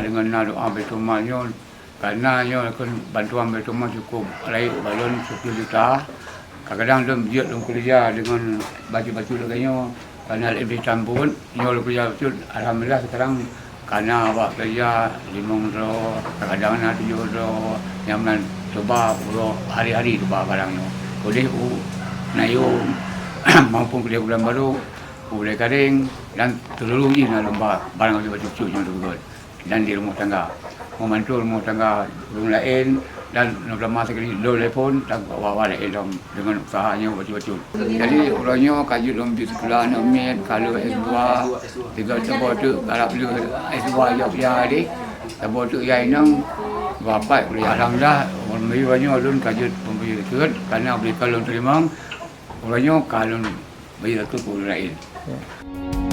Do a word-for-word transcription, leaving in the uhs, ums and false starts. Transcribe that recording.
Deungon na doa Baitul Mal nyoe, karena nyoe kon bantuan Baitul Mal cukup rayeuk bak lôn sepuluh juta. Kadang-kadang lôn jeuet lôn keureuja deungon bacut-bacut lagèe nyoe, karena lôn bri tambon, nyoe lôn keureuja bacut. Alhamdulillah, sekarang kana bak keureuja limong droe, kadang-kadang na tujoh droe, nyang meunan cuba uroe hari-hari cuba barang nyoe. Keudeh u Nayong maupun keudeh Bulan Barô, u Bulèe Kareng, dan seluruh jih na lôn ba barang bacut-bacut nyoe teupeugöt. Dan di rumoh tangga. Membantu rumoh tangga ureueng laén dan lôn lama sikali lôn telepon dan awak-awak laén lom deungon usaha nyoe bacut-bacut. Jadi, uroe nyoe ka jeuet lôn bri sikula aneuk miet, ka lheueh S dua, tinggai saboh teuk karab lheueh S dua ijak kuliah tadi. Saboh teuk ya inong, dua pat kuliah. Alhamdulillah, uroe nyoe lôn ka jeuet pembri teuk, karena bri ka lôn teurimong, uroe nyoe ka lôn bri teuk keu ureueng laén.